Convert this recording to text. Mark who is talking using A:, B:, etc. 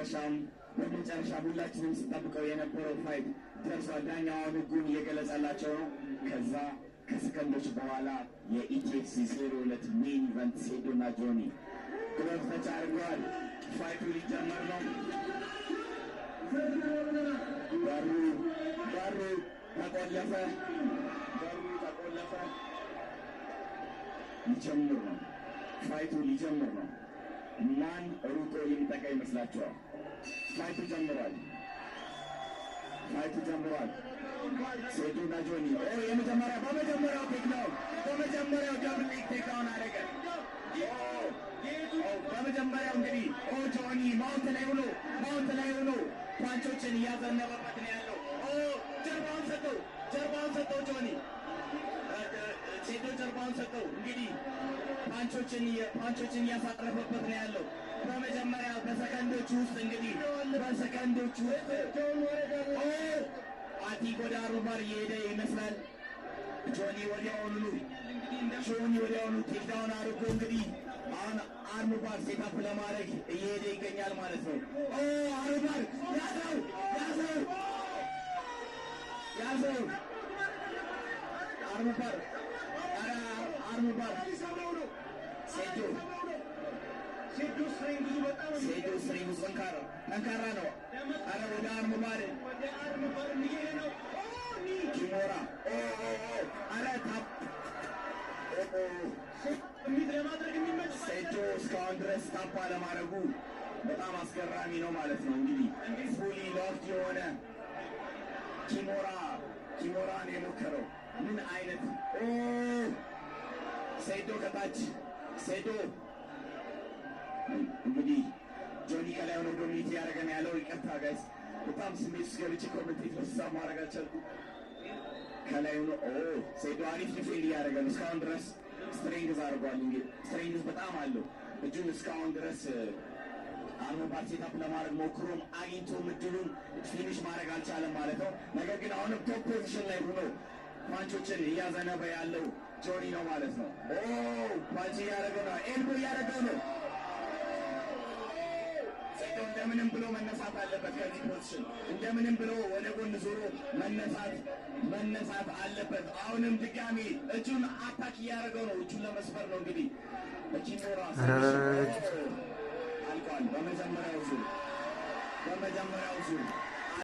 A: በመጨረሻም ሁላችንም ስንጠብቀው የነበረው fight ደርሷል። ዳኛው አሁን ህጉን እየገለጸላቸው ነው። ከዛ ከሰከንዶች በኋላ የ ETFC 02 main event ሴዶና ጆኒ glove touch አድርገዋል። Fight ኡ ሊጀመር ነው። በሩ ተቆለፈ። በሩ ተቆለፈ። ሊጀምር ነው። Fight ኡ ሊጀምር ነው። ማን ሩጦ የሚጠቃ ይመስላችኋል? Fight ኡ ጀምሯል። Fight ኡ ጀምሯል። ሴዶና ጆኒ፣ ኦ፣ በመጀመሪያው takedown፣ በመጀመሪያው double leg takedown አደረገ። ኦ፣ በመጀመሪያው እንግዲህ፣ ኦ፣ ጆኒ mount ላይ ሆኖ punch ኦችን እያዘነበበት ነው ያለው። ኦ፣ ጀርባውን ሰጠው፣ ጀርባውን ሰጠው ጆኒ፣ ሴዶ ጀርባውን ሰጠው። እንግዲህ punch ኦችን እያሳረፈበት ነው ያለው። በመጀመሪያ በሰከንዶች ውስጥ፣ እንግዲህ በሰከንዶች ውስጥ፣ ኦ፣ አቲ ወደ armbar እየሄደ ይመስላል። ጆኒ ወዲያውኑ takedown አድርጎ እንግዲህ አሁን armbar setup ለማድረግ እየሄደ ይገኛል ማለት ነው። ኦ፣ armbar ያዘው፣ ያዘው፣ ያዘው። Armbar፣ ኧረ armbar ሴዶ።
B: ሴዶ strength ኡ በጣም
A: ሴዶ strength ኡ ጠንካራ ጠንካራ ነው። ኧረ ወደ armbar።
B: ወደ armbar እየሄደ ነው። ኦ፣ knee።
A: Kimura፣ ኦ ኦ ኦ፣ ኧረ tap፣ ኦ ኦ።
B: Submit ለማድረግ የሚመች
A: ሴዶ እስካሁን ድረስ tap አለማድረጉ በጣም አስገራሚ ነው ማለት ነው። እንግዲህ fully locked የሆነ kimura ነው የሞከረው። ምን አይነት፣ ኦ፣ ሴዶ ከታች፣ ሴዶ እንግዲህ ጆኒ ከላይ ሆኖ dominate እያደረገ ነው ያለው። ይቅርታ guys፣ በጣም ስሜት ውስጥ ገብቼ commentate በሳ ማድረግ አልቻልኩም። ከላይ ሆኖ፣ ኦ፣ ሴዶ አሪፍ defend እያደረገ ነው። እስካሁን ድረስ strength አድርጓል። እንግዲህ strength በጣም አለው። እጁን እስካሁን ድረስ armbar setup ለማድረግ ሞክሮም አግኝቶም እድሉን finish ማድረግ አልቻለም ማለት ነው። ነገር ግን አሁንም top position ላይ ሆኖ punch ኦችን እያዘነበ ያለው ጆኒ ነው ማለት ነው። ኦ፣ punch እያደረገው ነው። Elbow እያደረገው ነው። ሴዶ እንደምንም ብሎ መነሳት አለበት ከዚህ position፣ እንደምንም ብሎ ወደ ጎን ዞሮ መነሳት አለበት። አሁንም ድጋሚ እጁን attack እያደረገው ነው። እጁን ለመስበር ነው እንግዲህ በ kimura አልቋል። በመጀመሪያው ዙር